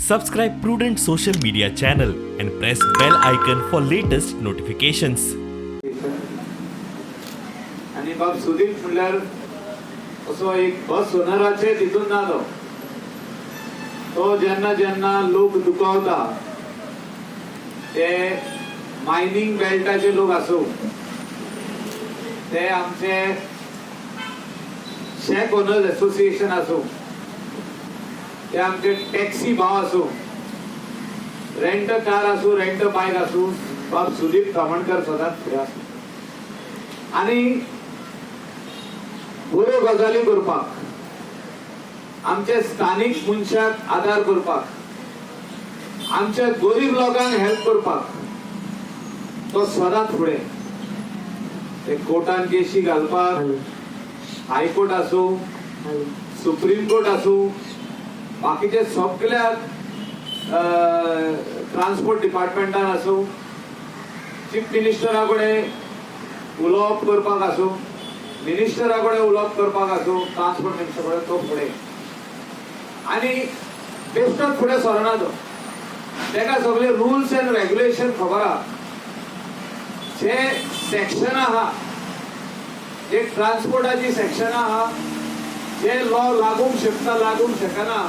Subscribe Prudent Social Media channel and press bell icon for latest notifications. आनी बाब सुदीप म्हणल्यार असो एक बस ओनराचे तितून ना तो. तो जेन्ना जेन्ना लोक दुखावता, ते मायनींग बेल्टाचे लोक आसूं, ते आमचे शॅक ओनर्स एसोसिएशन आसूं, ते आमचे टॅक्सी भाव आसूं, रेंट कार आसूं, रेंट बायक आसूं, बाब सुदीप तामणकर सदांच फुडें आसा आनी बऱ्यो गजाली करपाक, आमचे स्थानीक मनशाक आदार करपाक, आमच्या गरीब लोकांक हेल्प करपाक तो सदांच फुडें. ते कोर्टान केशी घालपाक, हायकोर्ट आसूं, सुप्रीम कोर्ट आसूं, बाकीचे सगळ्या ट्रान्सपोर्ट डिपार्टमेंटान आसूं, चीफ मिनिस्टरा कडेन उलोवप करपाक आसूं, मिनिस्टरा कडेन उलोवप करपाक आसूं, ट्रान्सपोर्ट मिनिस्टर कडेन तो फुडें आनी बेश्टोच फुडें सरना तो. ताका सगळे रुल्स एंड रेग्युलेशन खबर आहा, जे सेक्शन आहा, जे ट्रान्सपोर्टाची सेक्शनां आहा, जे लॉ लागूंक शकता, लागूंक शकना,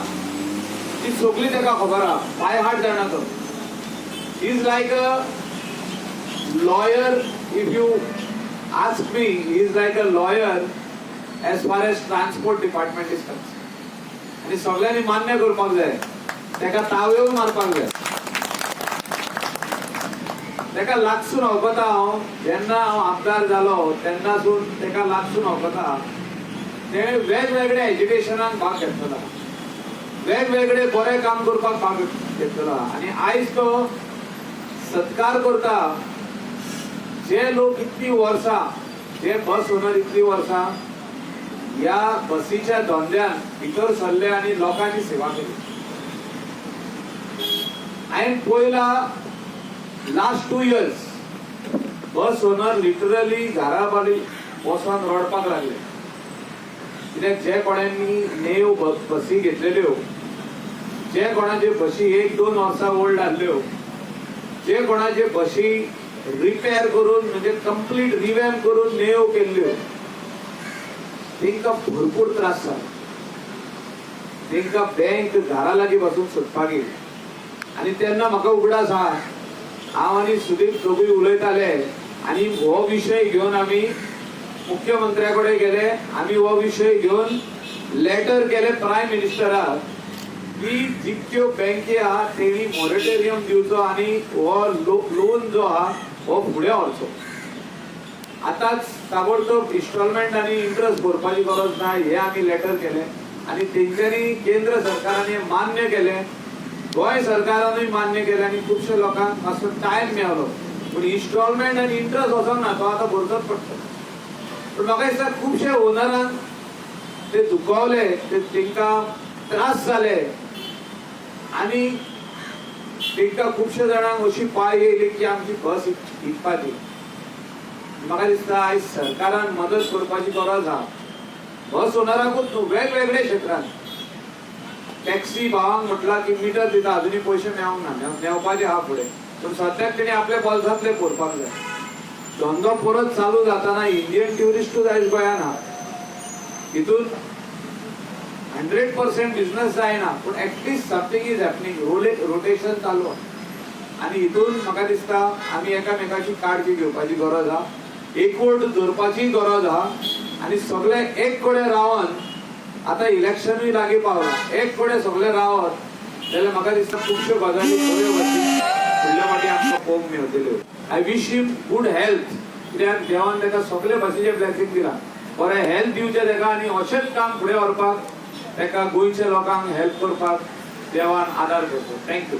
ती सगळी ताका खबर आहा. बाय हार्ट जाणा तो. Is like a lawyer. If you ask me, is like a lawyer as far as transport department is concerned. आनी सगळ्यांनी मान्य करपाक जाय, ताका ताळयो मारपाक जाय. ताका लागसून वळखता हांव. जेन्ना हांव आमदार जालो तेन्नासून ताका लागसून वळखता. तेणें वेगवेगळ्या एज्युकेशनाक भाग घेतलेलो, वेगवेगळे बरें काम करपाक भाग घेतलेलो आनी आयज तो सत्कार करता. जे लोक इतली वर्सां, जे बस ओनर इतली वर्सां ह्या बसीच्या धंद्यान भितर सरले आनी लोकांची सेवा केली. हांवें पळयला, last 2 years bus owner literally घरा बारी बसोन रडपाक लागले, कित्याक जे कोणांनी नेव बसी घेतलेल्यो, जे कोणाचे बशी एक दोन वर्सां ओल्ड आहल्यो, जे कोणाचे बशी रिपेर करून, म्हणजे कंप्लीट रिवॅम्प करून नेव केल्ल्यो, तांकां भरपूर त्रास जालो. तांकां बँक घरा लागीं बसून सोदपाक येयली. आनी तेन्ना म्हाका उगडास आहा, हांव आनी सुदीप दोगूय उलयताले आनी हो विशय घेवन आमी मुख्यमंत्र्या कडेन गेले. आमी हो विशय घेवन लेटर केले प्रायम मिनिस्टराक की जितक्यो बँकी आहा तेणी मोरेटोरियम दिवचो आनी हो लोन जो आहा हो फुडें व्हरचो. आतांच ताबडतोब इन्स्टॉलमेंट आनी इंट्रस्ट भरपाची गरज ना, हे आमी लेटर केलें आनी तेंच्यांनी, केंद्र सरकारान हें मान्य केलें, गोंय सरकारानूय मान्य केलें आनी खुबशे लोकांक मातसो टायम मेळलो. पूण इन्स्टॉलमेंट आनी इंट्रस्ट वचोंक ना, तो आतां भरचोच पडटलो. पूण म्हाका दिसता खुबशे ओनरांक ते दुखावले, ते तांकां त्रास जाले आनी तांकां खुबशे जाणांक अशी पाळी येयली की आमची बस विकपाची. म्हाका दिसता आयज सरकारान मदत करपाची गरज आहा, बस ओनराकूच न्हू, वेगवेगळे क्षेत्रांत. टॅक्सी भावांक म्हटलां की मिटर दिता, अजुनूय पयशे मेळोंक ना, मेळपाचे आहा फुडें, पूण सद्याक तेणी आपल्या बोल्सांतले भरपाक जाय. धंदो परत चालू जाताना इंडियन ट्युरिस्टूच आयज गोंयान आहा. हितून 100% बिझनेस जायना, पूण at least something is happening, rotation चालू आहा. आनी हितून म्हाका दिसता आमी एकामेकाची काळजी घेवपाची गरज आहा, एकवट दवरपाची गरज आहा आनी सगळे एक कडेन रावन, आतां इलेक्शनूय लागीं पावलां, एक कडेन सगळे रावत जाल्यार म्हाका दिसता खुबश्यो गजाली बऱ्यो भाशेन फुडल्या फावटी आमकां पळोवंक मेळटल्यो. I wish him good health, कित्याक देवान ताका सगळे भाशेचें ब्लेसिंग दिलां. बरें हेल्थ दिवचें ताका आनी अशेंच काम फुडें व्हरपाक ताका, गोंयच्या लोकांक हेल्प करपाक देवान आदार करचो. Thank you.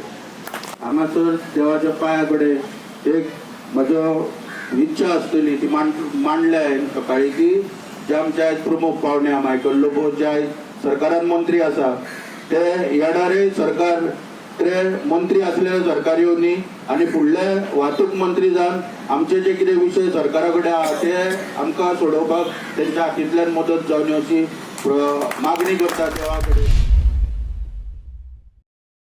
हांगासर देवाच्या पांया कडेन एक म्हजो इच्छा आसतली, ती मांडल्या हांवें सकाळी, की जे आमचे आयज प्रमुख पावणे मायकल लोबो, जे आयज सरकारान मंत्री आसा, ते येणारे सरकार ते मंत्री असलेले सरकार येवनी आनी फुडले वाहतूक मंत्री जावन आमचे जे कितें विशय सरकारा कडेन आहा ते आमकां सोडोवपाक तेंच्या हातींतल्यान मदत जावनी अशी मागणी करता देवा कडेन.